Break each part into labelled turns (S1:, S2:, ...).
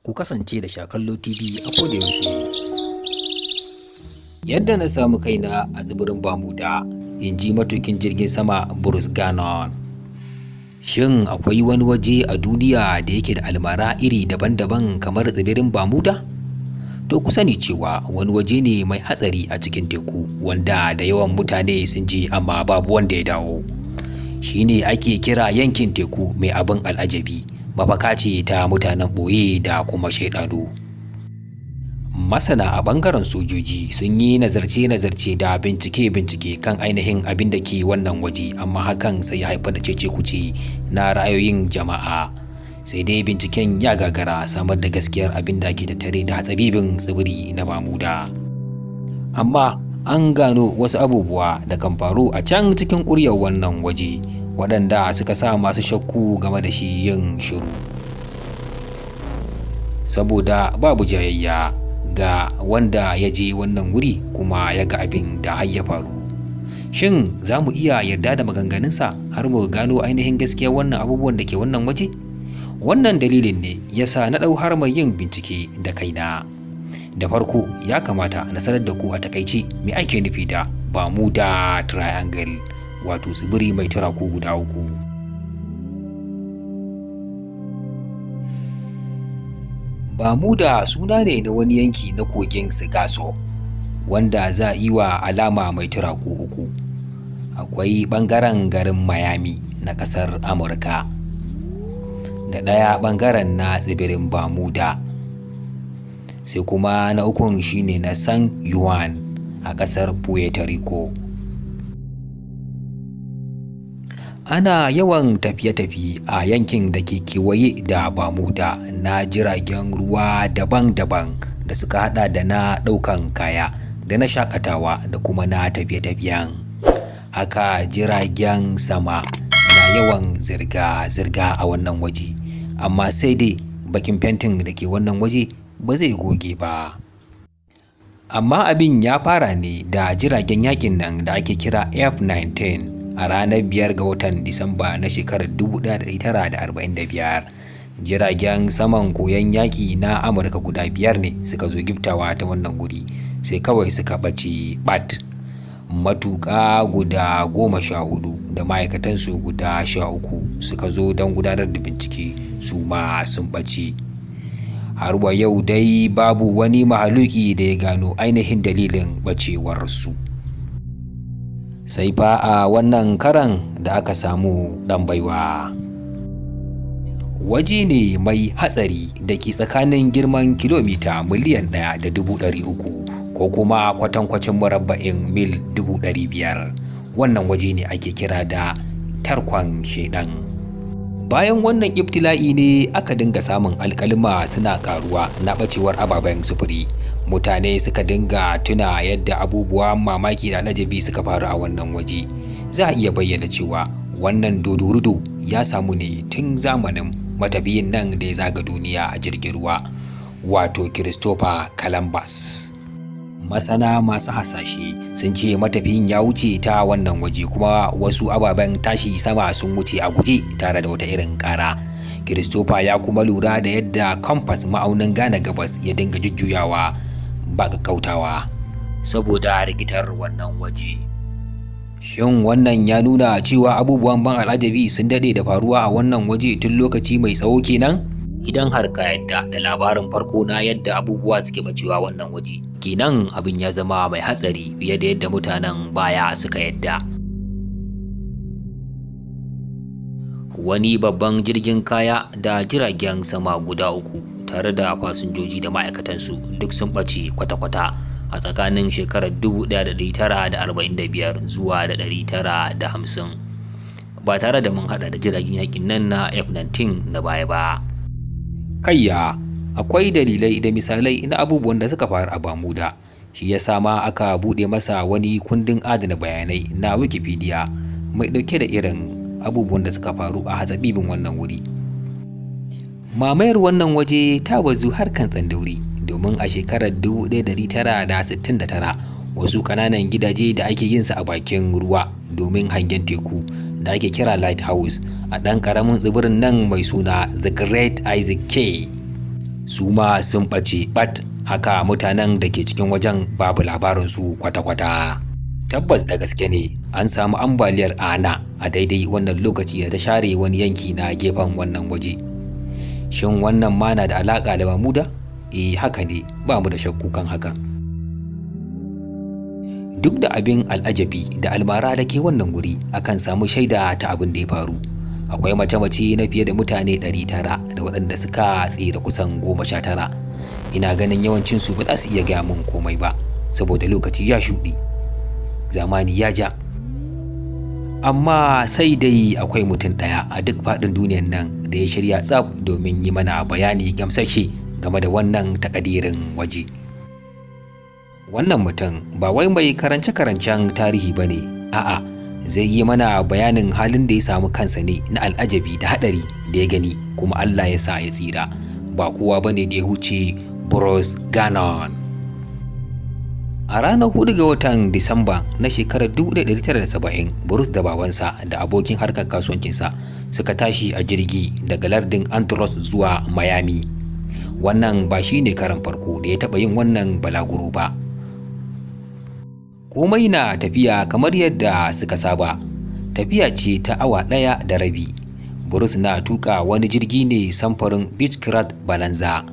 S1: Ku kasance da Shakallo TV a kodayaushe. Yadda na samu kaina a tsibirin Bamuda, in ji matukin jirgin sama Bruce Gannon. Shin akwai wani waje a duniya da yake da almara iri daban-daban kamar tsibirin Bamuda? To ku sani cewa wani waje ne mai hatsari a cikin teku wanda da yawan mutane sun je amma babu wanda ya dawo. Shi ne ake kira yankin teku mai abin al'ajabi, mafaka ce ta mutanen ɓoye da kuma shaiɗanu. Masana a ɓangaren sojoji sun yi nazarce-nazarce da bincike-bincike kan ainihin abin da ke wannan waje, amma hakan sai ya haifar da cece-kuce na ra'ayoyin jama'a. Sai dai binciken ya gagara samar da gaskiyar abin da ke tattare da hatsabibin tsibiri na Bamuda. Amma an gano wasu abubuwa da kan faru a can cikin ƙuryar wannan waje waɗanda suka sa masu shakku game da shi yin shiru. Saboda babu jayayya ga wanda ya je wannan wuri kuma ya ga abin da har ya faru. Shin za mu iya yarda da maganganunsa har mu gano ainihin gaskiyar wannan abubuwan da ke wannan waje? Wannan dalilin ne ya sa na ɗau harmar yin bincike da kaina. Da farko ya kamata na sanar da ku a takaice me ake nufi da Bermuda Triangle, wato tsibiri mai turaku guda uku. Bermuda suna ne na wani yanki na kogin Sargasso wanda za a yi wa alama mai turaku uku. Akwai ɓangaren garin Miami na ƙasar Amurka da ɗaya ɓangaren na tsibirin Bermuda, sai kuma na ukun shine na San Juan a ƙasar Puerto Rico. Ana yawan tafiye-tafiye a yankin da ke kewaye da Bermuda na jiragen ruwa daban-daban da suka hada da na ɗaukan kaya da na shakatawa da kuma na tafiye-tafiyen. Haka jiragen sama na yawan zirga-zirga a wannan waje, amma sai dai bakin fentin da ke wannan waje ba zai goge ba. Amma abin ya fara ne da jiragen yakin nan da ake kira F-19 a ranar 5 ga watan Disamba na shekarar 1945. Jiragen saman koyon yaƙi na Amurka guda biyar ne suka zo giftawa ta wannan guri, sai kawai suka ɓace ɓat. Matuƙa guda 14 da ma'aikatansu guda 13 suka zo don gudanar da bincike, su ma sun ɓace. Har wa yau dai babu wani mahaluki da ya gano ainihin dalilin ɓacewarsu. Sai fa a wannan karan da aka samu ɗan baiwa. Waje ne mai hatsari da ke tsakanin girman kilomita 1,300,000 ko kuma kwatankwacin murabba'in mil 500,000. Wannan waje ne ake kira da tarkon shaiɗan. Bayan wannan ibtila'i ne aka dinga samun alƙaluma suna ƙaruwa na ɓacewar ababen sufuri. Mutane suka dinga tuna yadda abubuwan mamaki da al'ajabi suka faru a wannan waje. Za a iya bayyana cewa wannan dodorudo ya samu ne tun zamanin matafiyin nan da ya zaga duniya a jirgin ruwa, wato Christopher Columbus. Masana masu hasashe sun ce matafiyin ya wuce ta wannan waje kuma wasu ababen tashi sama sun wuce a guje tare da wata irin ƙara. Christopher ya kuma lura da yadda kamfas ma'aunin gane gabas ya dinga jujjuyawa ba ƙaƙƙautawa saboda rikitar wannan waje. Shin wannan ya nuna cewa abubuwan ban al'ajabi sun daɗe da faruwa a wannan waje tun lokaci mai tsawo kenan? Idan har ka yadda da labarin farko na yadda abubuwa suke bacewa wannan waje, kenan abin ya zama mai hatsari fiye da yadda mutanen baya suka yadda. Wani babban jirgin kaya da jiragen sama guda uku tare da fasinjoji da ma'aikatansu duk sun ɓace kwata-kwata a tsakanin shekarar 1945 zuwa da 1950, ba tare da mun hada da jiragen yakin nan na F-19 na baya ba. Kayya, akwai dalilai da misalai na abubuwan da suka faru a Bermuda, shi ya sa ma aka buɗe masa wani kundin adana bayanai na Wikipedia mai ɗauke da irin abubuwan da suka faru a hatsabibin wannan wuri. Mamayar wannan waje ta bazu har kan tsandauri, domin a shekarar 1969 wasu ƙananan gidaje da ake yin su a bakin ruwa domin hangen teku da ake kira lighthouse a ɗan ƙaramin tsibirin nan mai suna The Great Isaac Cay Su ma sun ɓace ɓat, haka mutanen da ke cikin wajen babu labarinsu kwata-kwata. Tabbas da gaske ne an samu ambaliyar Ana a daidai wannan lokaci da ta share wani yanki na gefen wannan waje. Shin wannan ma na da alaƙa da Bermuda? Eh, haka ne, ba mu da shakku kan hakan. Duk da abin al'ajabi da almara da ke wannan guri, akan samu shaida ta abin da ya faru. Akwai mace-mace na fiye da mutane 900 da waɗanda suka tsira kusan 19. Ina ganin yawancinsu ba za su iya gaya min komai ba, saboda lokaci ya shuɗe, zamani ya ja. Amma sai dai akwai mutum ɗaya a duk faɗin duniyan nan da ya shirya tsaf domin yi mana bayani gamsashe game da wannan takadirin waje. Wannan mutum ba wai mai karance-karancen tarihi ba ne, a'a, zai yi mana bayanin halin da ya samu kansa ne na al'ajabi da haɗari da ya gani kuma Allah ya sa ya tsira. Ba kowa ba ne da ya huce Bruce Gannon. A ranar 4 ga watan Disamba na shekarar 1970, Bruce da babansa da abokin harkar kasuwancinsa suka tashi a jirgi daga lardin Andros zuwa Miami. Wannan ba shi ne karan farko da ya taɓa yin wannan balaguro ba. Komai na tafiya kamar yadda suka saba. Tafiya ce ta awa 1.5. Bruce na tuka wani jirgi ne samfurin Beechcraft Bonanza.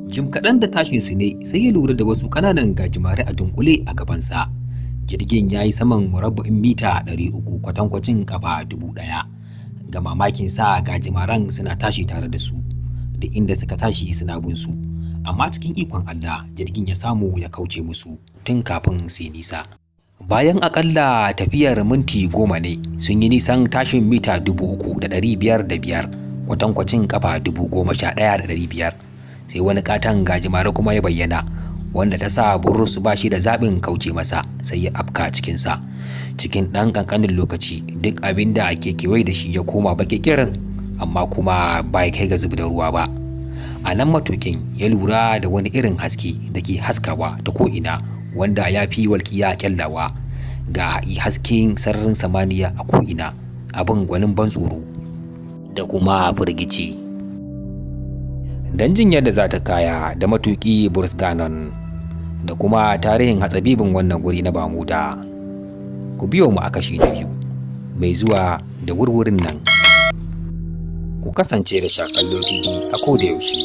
S1: Jim kaɗan da tashinsu ne sai ya lura da wasu ƙananan gajimare a dunkule a gabansa. Jirgin ya yi saman murabba'in mita 300, kwatankwacin kafa 1000. Ga mamakin sa, gajimaren suna tashi tare da su, duk inda suka tashi suna bin su. Amma cikin ikon Allah jirgin ya samu ya kauce musu tun kafin su yi nisa. Bayan akalla tafiyar minti 10 ne sun yi nisan tashin mita 3,505, kwatankwacin kafa 11,500, sai wani katon gajimare kuma ya bayyana, wanda ta sa Bruce ba shi da zaɓin kauce masa, sai ya afka cikinsa. Cikin ɗan ƙanƙanin lokaci duk abin da ke kewaye da shi ya koma baƙi ƙirin, amma kuma bai kai ga zub da ruwa ba. A nan matukin ya lura da wani irin haske da ke haskawa ta ko'ina, wanda ya fi walƙiya ƙyallawa, ga hasken sararin samaniya a ko'ina, abin gwanin ban tsoro da kuma firgici. Don jin yadda za ta kaya da matuƙi Bruce Gannon da kuma tarihin hatsabibin wannan guri na Bermuda, ku biyo mu a kashi na biyu mai zuwa da wurwurin nan. Ku kasance da Shakallo TV a koda yaushe.